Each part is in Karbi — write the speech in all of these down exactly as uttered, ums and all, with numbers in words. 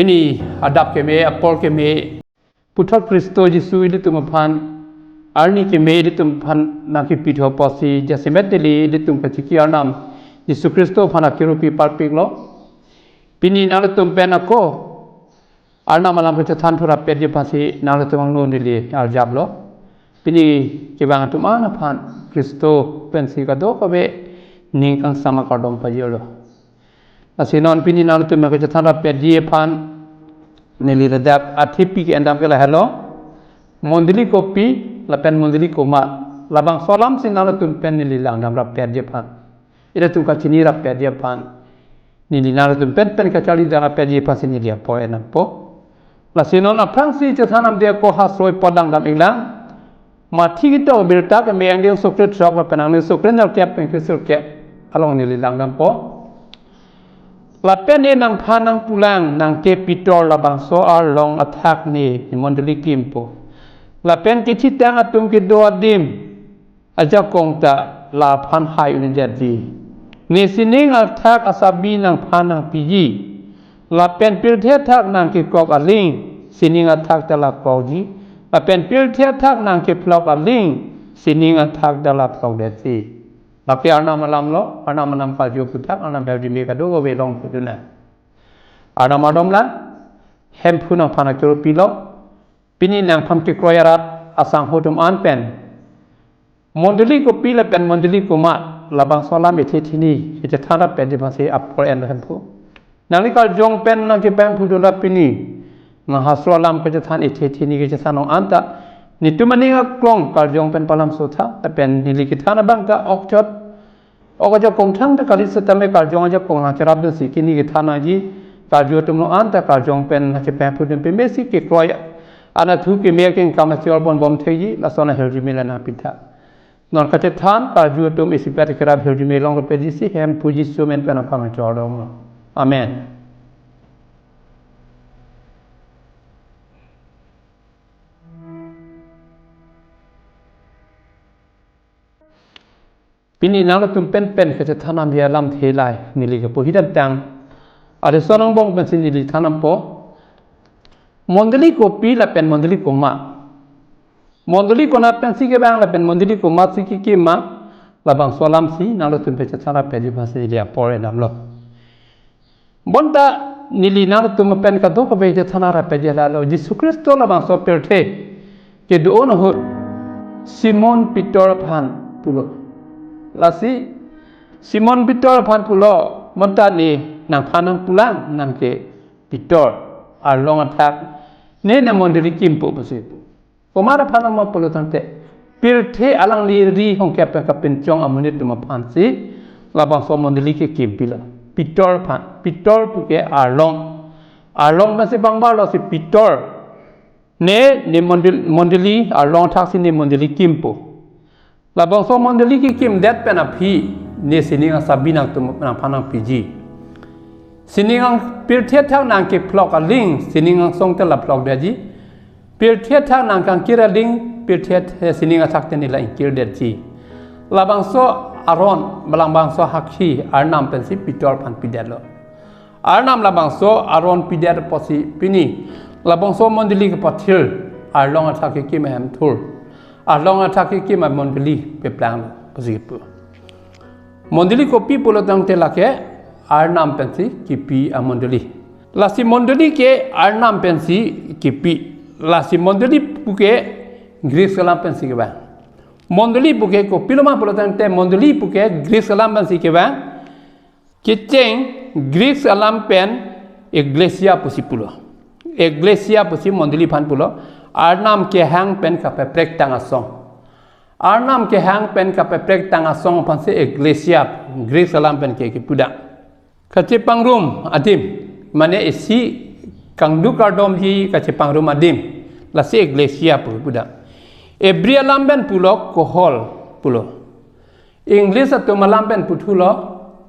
Pini adap keme, apor keme, puthot Khristo Jisu ilitum aphan arni keme ilitum aphan nangkipitho apotsi jasemet neli ilitum kachiki Arnam Jisu Khristo aphan akirupi parpiklo. Pini nanglitum pen ako Arnam alam kachethan thurapetji aphansi nanglitum angno neli arjaplo. Pini kevang atum an aphan Khristo pensi kadokave ning kangsam akardom pajirlo. Lasi non pini nanglitum kachethan rapetji aphan neli redap athepi ke-endam ke lahelo. Mondoli kopi lapen mondoli komat, labangso alamsi nanglitum pen neli langdam rapetji aphan, ilitum kachini rapetji aphan, neli nanglitum pen pen kacharli dam rapetji aphansi neli apor endampo. Lasi non aphrangsi chethan damde ako hastro ipot langdam iklang. Mathi ketok abirta keme angdeng sukret throk lapen angdeng sukret nerkep pen kresirkep along neli langdampo. Lapen ne nangphan nangpulang nangke Pitor labangso arlong athak ne mondoli kimpo. Lapen kethitang atum kedo adim ajakong ta laphan hai un-edetji. Ne sining athak asabi nangphan nangpiji. Lapen pirthe athak nangkekok aling sining athak ta lapokji. Lapen pirthe athak nangkephlok aling sining athak ta lapokdetji. Lake Arnam alamlo, Arnam alam karju aphuthak, Arnam heljime kadokave longpudunang. Arnam ardomlang, Hemphu nangphan akirupilo, pini nangphan kekroi arat asangho atum an pen mondoli kopi lapen mondoli komat labangso alam ethe thini kachethan rapetji aphansi apor enlo Hemphu. Nangli karjong pen nangkepangphudunlo pini. Nang hastro alam kachethan ethe thini kachethan long anta netum aning aklong karjong pen palamsotha, lapen neli kethan abang ta okchot ok ajakong thangta kali setame karjong ajakong nangcherapdunsi kini kethan nangji. Karju atum long anta karjong pen nangchepangphudun pemesi kekroi anatthu keme akengkam achior ponbom theji, lason aheljime la nangpitha. Non kachethan karju atum isipet kerap heljime long rapetjisi Hemphu Jisu amen pen aphan chorong. Amen. Pini nanglitum pen pen kachethan damji alamthe lahai neli kepu hidam tang. Ade sonong bong pensi neli than dampo. Mondoli kopi lapen mondoli komat. Mondoli konat pensi kevang lapen mondoli komatsi kekim ma, labangso alamsi nanglitum pen chethan rapetji aphansi neli apor endamlo. Bonta neli nanglitum pen kadokave chethan rapetji lalo, Jisu Khristo labangso pirthe kedo-an ahut Simon Pitor aphan pulo. Lasi Simon Pitor aphan pulo, bonta ne nangphan nangpulang nangke Pitor arlong athak ne ne mondoli kimpo pusi pu. Komat aphan ma pulo tangte, pirthe alangli ri hongkep pen kapinchong amonit atum aphansi labangso mondoli kekimpilo. Pitor aphan, Pitor puke arlong. Arlong pensi bangbarlo, si Pitor ne, ne mondol-, mondoli arlong athaksi ne mondoli kimpo. Labangso mondoli kekimdet pen aphi ne sining asabi nangtum nangphan nangpiji. Sining ang pirthe athak nangkephlok aling sining angsong ta laphlokdetji. Pirthe athak nangkangkir aling pirthe athe sining athak ta ne la ingkirdetji. Labangso aron, labangso hakhi Arnam pensi Pitor aphan pidetlo. Arnam labangso aron pidet apotsi pini labangso mondoli kepathir, arlong athak kekim ahem thur, arlong athak kekim amondoli peplanglo pusi pu. Mondoli kopi pulo tangte lake Arnam pensi kipi amondoli. Lasi mondoli ke Arnam pensi kipi. Lasi mondoli puke Greece alam pensi kevang. Mondoli puke kopiloma pulo tangte mondoli puke Greece alam pensi kevang. Kecheng Greece alam pen ecclesia pusi pulo. Ecclesia pusi mondoli aphan pulo. Arnam kehang pen kapeprektang asong. Arnam kehang pen kapeprektang asong aphansi ecclesia Greece alam pen ke kepudam. Kachepangrum adim, mane isi kangduk kardomji kachepangrum adim, lasi ecclesia pu pudam. Hebri alam pen pulo kohol pulo. English atum alam pen puthulo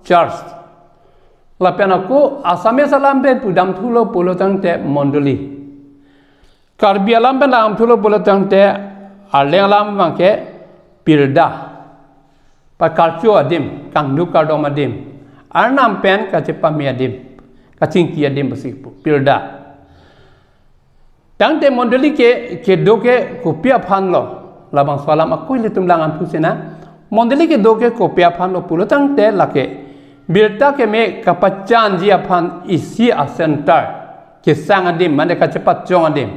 church. Lapen ako Assamese alam pen pudamthulo pulo tangte mondoli. Karbi alam pen damthulo pulo tangte Arleng alam abangke pirda. Pakarcho adim, kangduk kardom adim. Arnam pen kachepame adim, kachingki adim pusi pu, pirda. Tangte mondoli ke kedo ke kopi aphan lo, labangso alam ako ilitum lang-an thu sina. Mondoli kedo ke kopi aphan lo pulo tangte lake birta keme kapachanji aphan isi a-center, kesang adim, mane kachepachong adim.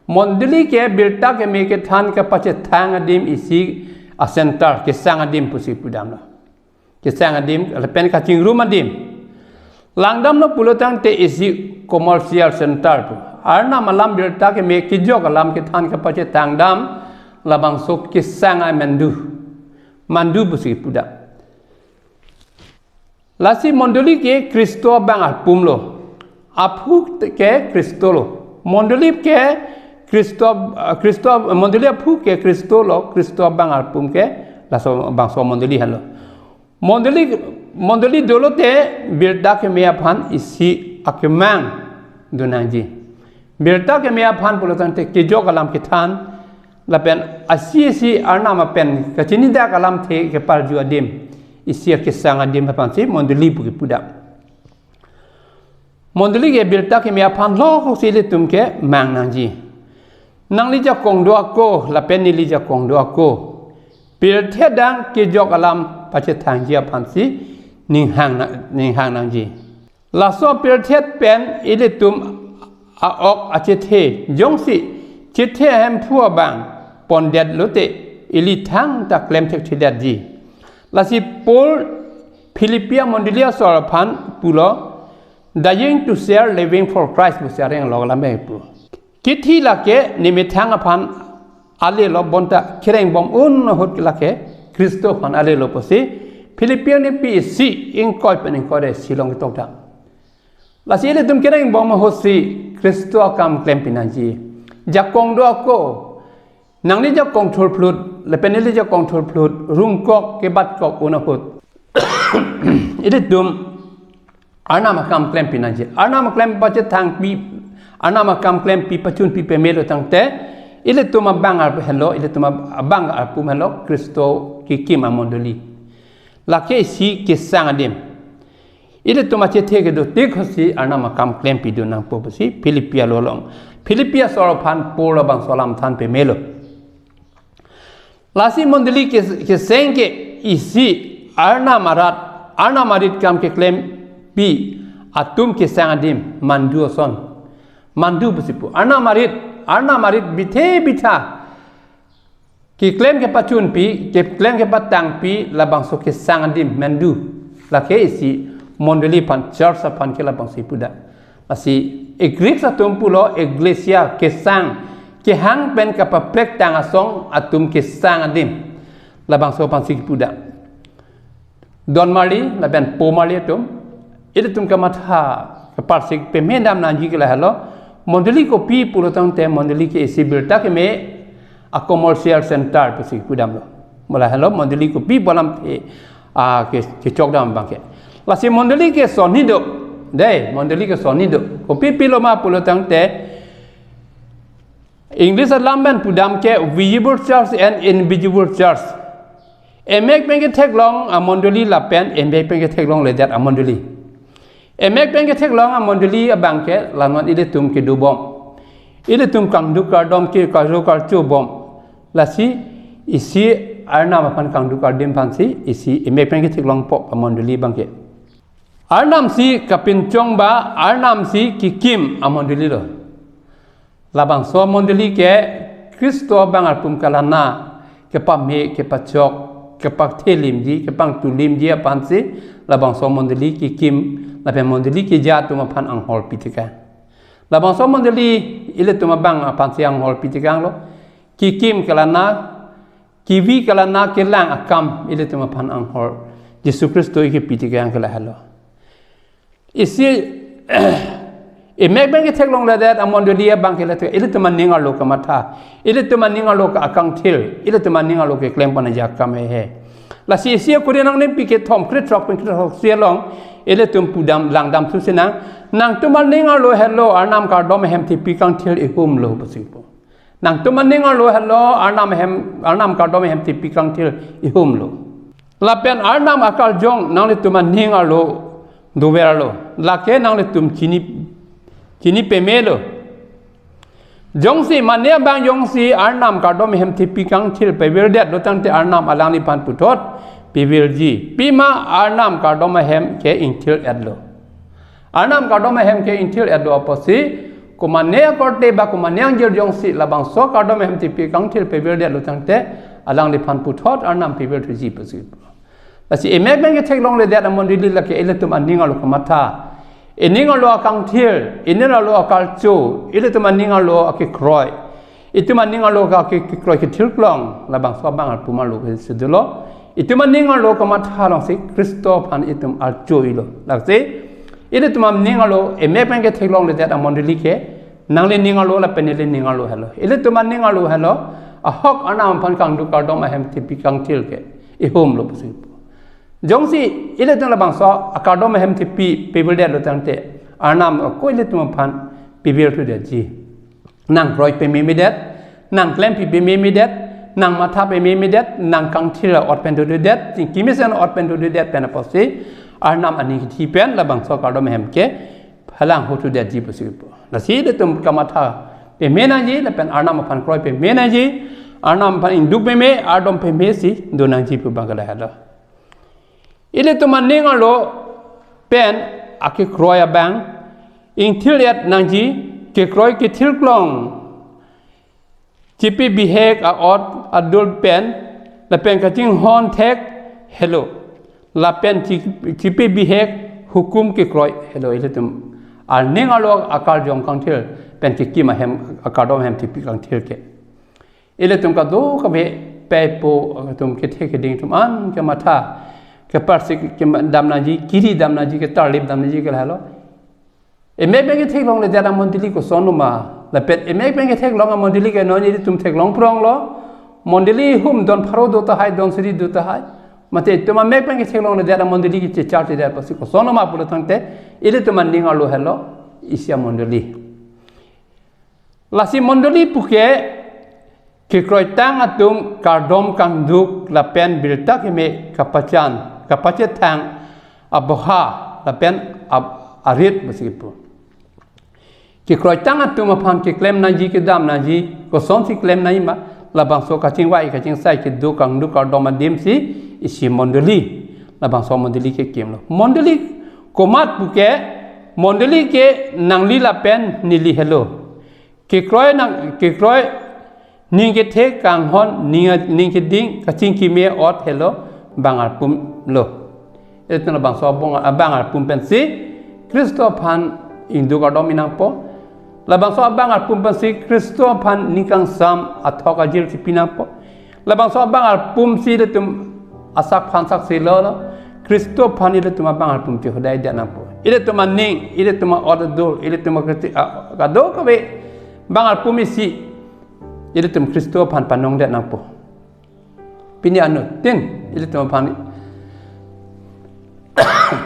Mondoli ke birta keme kethan kapachethang adim isi a-center, kesang adim pusi pudamlo. Kesang adim lapen kachingrum adim. Langdamlo pulo tangte isi commercial center pu. Arnam alam birta keme kejok alam kethan kapachethang dam, labangso kesang a-mandu. Mandu pusi pudam. Lasi mondoli ke Khristo abang arpum lo. Aphu ke Khristo lo. Mondoli ke Khristo, eh, Khristo, mondoli aphu ke Khristo lo, Khristo abang arpum ke laso bangso mondoli henlo. Mondoli, mondoli dolo te birta keme aphan isi akemang do nangji. Birta keme aphan pulo tangte kejok alam kethan, lapen isi isi Arnam apen kachinidak alamthe keparju adim, isi akesang adim aphansi mondoli pu kepudam. Mondoli ke birta keme aphan lo kosi ilitum kemang nangji. Nangli jakong do ako, lapen neli jakong do ako, pirthe adang kejok alam pachethangji aphansi ninghang na-, ninghang nangji. Laso pirthe pen ilitum a-ok achethe, jongsi chethe ahemphu abang pondet lote ili thangta klem thekthedetji. Lasi Paul Philippi amondoli asor aphan pulo, "Dying to share, living for Christ," pusi areng lo lame pu. Kithi lake nemethang aphan ale lo, bonta kereng bom un ahut lake Khristo aphan ale lo pusi Philippi nepi isi ingkoi pen ingkoi ra isi along ketokdam. Lasi ilitum kereng bom ahutsi Khristo akam klempi nangji. Jakong do ako, nangli jakong thurphlut, lapen neli jakong thurphlut, rungkok kebatkok un ahut ilitum Arnam akam klempi nangji. Arnam akam pachethangpi, Arnam akam klempi pachunpi pemelo tangte, ilitum abang arpum henlo, ilitum ab-, abang arpum henlo Khristo kekim amondoli. Lake isi kesang adim. Ilitum achethe kedo tik ahutsi Arnam akam klempi do nangpo pusi Philippi alo along. Philippi asor aphan Paul abangso alam than pemelo. Lasi mondoli ke, keseng ke isi Arnam arat, Arnam arit kam keklempi atum kesang adim mandu ason. Mandu pusi pu. Arnam arit, Arnam arit bithe bitha keklem kepachunpi, keklem kepatangpi labangso kesang adim mandu. Lake isi mondoli aphan, church aphan ke labangso ipudam. Lasi e-Greek atum pulo ecclesia, kesang, kehang pen kapaplek tang asong atum kesang adim. Labangso aphansi kipudam. Don marli lapen po marli atum, ilitum kamatha kaparsik pemedam nangji ke lahelo, mondoli kopi pulo tangte mondoli ke isi birta keme a-commercial center pusi pudamlo. Mo lahelo mondoli kopi pu alamthe, ah, ke, kechokdam abangke. Lasi mondoli ke sonni do. Dei, mondoli ke sonni do. Kopi pilo ma pulo tangte, English alam pen pudam ke visible church and invisible church. Emek pen ketheklong amondoli lapen emek pen ketheklongledet amondoli. Emek pen ketheklong amondoli abangke la non ilitum kedobom. Ilitum kangduk kardom ke karju karcho bom. Lasi isi Arnam aphan kangduk kardim aphansi isi emek pen ketheklongpo amondoli abangke. Arnam si kapinchong ba, Arnam si kekim amondoli lo. Labangso mondoli ke Khristo abang arpum kalana, kepame, kepachok, kepangthelimji, kepangtulimji aphansi labangso mondoli kekim, lapen mondoli keja atum aphan anghor pitekang. Labangso mondoli ilitum abang aphansi anghor pitekanglo. Kekim kalana, kevi kalana kelang akam ilitum aphan anghor Jisu Khristo ike pitekang ke lahelo. Isi emek pen ketheklongledet amondoli abangke lahelo, ilitum aning arlo kamatha, ilitum aning arlo ka akangthir, ilitum aning arlo keklem panaja akam hehe. Lasi isi akuri nangnepi kethom krethrok pen krethrok si along ilitum pudam langdam thu sinang, nangtum aning arlo helo Arnam kardom ahem thepi kangthir ihumlo pusi pu. Nangtum aning arlo helo Arnam ahem, Arnam kardom ahem thepi kangthir ihumlo. Lapen Arnam akarjong nanglitum aning arlo doverlo. Lake nanglitum chini, chini pemelo. Jongsi mane abang jongsi Arnam kardom ahem thepi kangthir pevirdet lo tangte Arnam alangliphan puthot pevirji. Pima Arnam kardom ahem ke ingthir-etlo. Arnam kardom ahem ke ingthir-etlo apotsi, komane akorte ba komane angjir jongsi labangso kardom ahem thepi kangthir pevirdet lo tangte alangliphan puthot Arnam pevirthuji pusi. Lasi emek pen ketheklongledet amondoli lake ilitum aning arlo kamatha, ening arlo akangthir, ening arlo akalcho, ilitum aning arlo akekroi, itum aning arlo ake- kekroi kethirklong, labangso abang arpum arlo ke si dolo. Itum aning arlo kamatha alongsi Khristo aphan itum archo-ilo. Lasi ilitum aning arlo emek pen ketheklongledet amondoli ke nangli ning arlo lapen neli ning arlo helo. Ilitum aning arlo helo, ahok Arnam aphan kangduk kardom ahem thepi kangthir ke ihumlo pusi. Jongsi ilitum labangso akardom ahem thepi pevirdet lo tangte Arnam ako ilitum aphan pevirthudetji. Nangkroi pememedet, nangklempi pememedet, nangmatha pememedet, nangkangthir ot pen dododet, chingki mesen ot pen dododet pen apotsi Arnam aning kithi pen labangso kardom ahem ke phalang hothudetji pusi. Lasi ilitum kamatha peme nangji lapen Arnam aphan kroi peme nangji, Arnam aphan ingduk peme, ardom peme si do nangji pu abang ke lahelo. Ilitum aning arlo pen akekroi abang ingthir-et nangji, kekroi kethirklong, chipi bihek a-ot adul pen lapen kachinghon thek helo, lapen chi- chipi bihek hukum kekroi helo. Ilitum aning arlo akarjong kangthir pen kekim ahem, akardom ahem thepi kangthir ke. Ilitum kadokave pei po atum kethe keding atum an kematha, keparsik kedam nangji, kiri dam nangji, ketarlip dam nangji ke lahelo. Emek pen ketheklongledet amondoli kosonloma, lapen emek pen ketheklong amondoli ke non ilitum theklong pronglo. Mondoli hum don pharo do tahai, don suri do tahai. Mate itum amek pen ketheklongledet amondoli ke checharchedet apotsi kosonloma pulo tangte ilitum aning arlo helo isi amondoli. Lasi mondoli puke kekroitang atum kardom kangduk lapen birta keme kapachan, kapachethang aboha lapen ab- arit pusi kipu. Kekroitang atum aphan keklem nangji, kedam nangji, kosonsi klem nangjima, labangso kachingvai kachingsai keduk kangduk kardom adim si isi mondoli, labangso mondoli kekimlo. Mondoli komat puke, mondoli ke nangli lapen neli helo. Kekroi nang- kekroi ning kethe kanghon, ning, ning keding kachingkime ot helo, bang arpumlo. Ilitum labangso abang, abang arpum pensi Khristo aphan ingduk kardom-i nangpo. Labangso abang arpum pensi Khristo aphan ning kangsam athok ajir chipi nangpo. Labangso abang arpum si ilitum asak aphan saksi lolo. Khristo aphan ilitum abang arpum chehodai det nangpo. Ilitum aning, ilitum a-ot adul, ilitum akriti, a- kadokave bang arpum isi ilitum Khristo aphan panong det nangpo. Pini anuttin ilitum aphan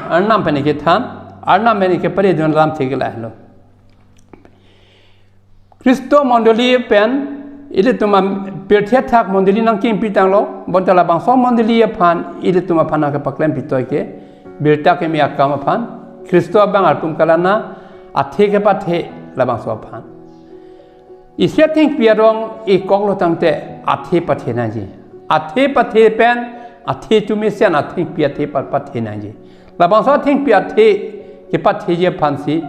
Arnam pen kethan, Arnam pen kepare dun lam thek lahelo. Khristo mondoli pen ilitum am- pirthe athak mondoli nangkimpi tanglo, bonta labangso mondoli aphan ilitum aphan nangkepaklem pitoi ke birta keme akam aphan, Khristo abang arpum kalang athe kepathe labangso aphan. Isi athengpi arong ikoklo tangte athe pathe nangji. Athe pathe pen athe chumesen athengpi athe pa- pathe nangji. Labangso athengpi athe kepatheji aphansi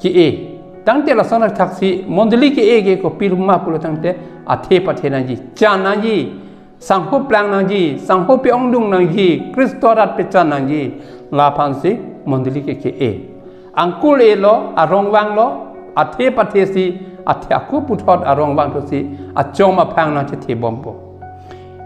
ke-e. Tangte lason athaksi mondoli ke-e ke kopiloma pulo tangte athe pathe nangji. Chan nangji, sangho plang nangji, sangho pe-ongdung nangji, Khristo arat pechan nangji. Laphansi mondoli ke ke-e. Angkul elo, arong vanglo, athe pathesi, athe ako puthot arong vangthusi achom aphang nangchethe bompo.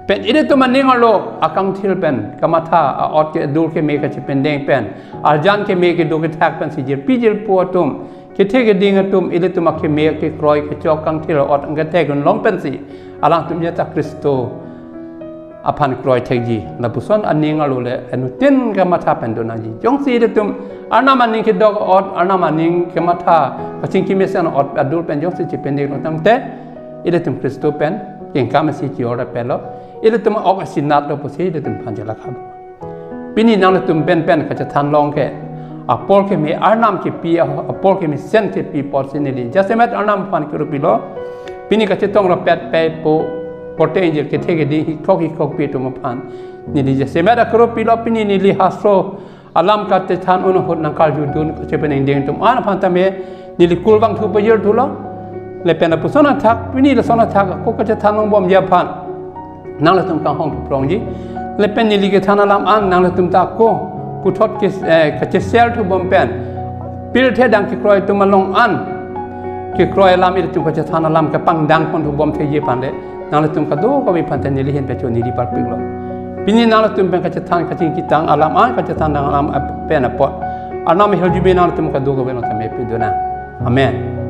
Pen ilitum aning arlo akangthir pen kamatha, a-ot ke adul keme kachependeng pen, arjan keme kedo kethak pensi jirpi jirpo atum, kethe keding atum, ilitum akeme kekroi kechok kangthir ot angkethek dunlong pensi alangtum jata Khristo aphan kroi thekji. Lapuson aning arlo le anuttin kamatha pen do nangji. Jongsi ilitum Arnam aning kedok ot, Arnam aning kematha kachingki mesen ot adul pen jongsi chependenglo tangte, ilitum Khristo pen kengkam isi chior pelo, ilitum ok asinat lo pusi ilitum aphan chelakha. Pini nanglitum pen pen kachethan long ke, Apor keme arnam kepi, apor kemesen kepi apotsi neli jasemet arnam aphan kurupilo. Pini kachetong rapet pei po porte ingjir kethe kedi hikhok hikhok pi atum aphan neli jasemet akurupilo. Pini neli hastro alam kachethan un ahut nangkarjudun kachepeningding atum an aphan tame neli kurvangthu pajirthulo. Lapen lapuson athak, pini lason athak ako kachethan longbomji aphan nanglitum kanghong thuprongji. Lapen neli kethan alam an nanglitum ta ako puthot ke, eh, kacheshare thubom pen pirthe adang kekroi atum along an kekroi alam ilitum kachethan alam kepangdang ponthubom theji aphan le nanglitum kadokave aphan ta neli ahin pen chonini parpiklo. Pini nanglitum pen kachethan kachingki tang alam an kachethan tang alam ap-, pen apot arnam ahirjume nanglitum kadokave along tame pidunang. Amen.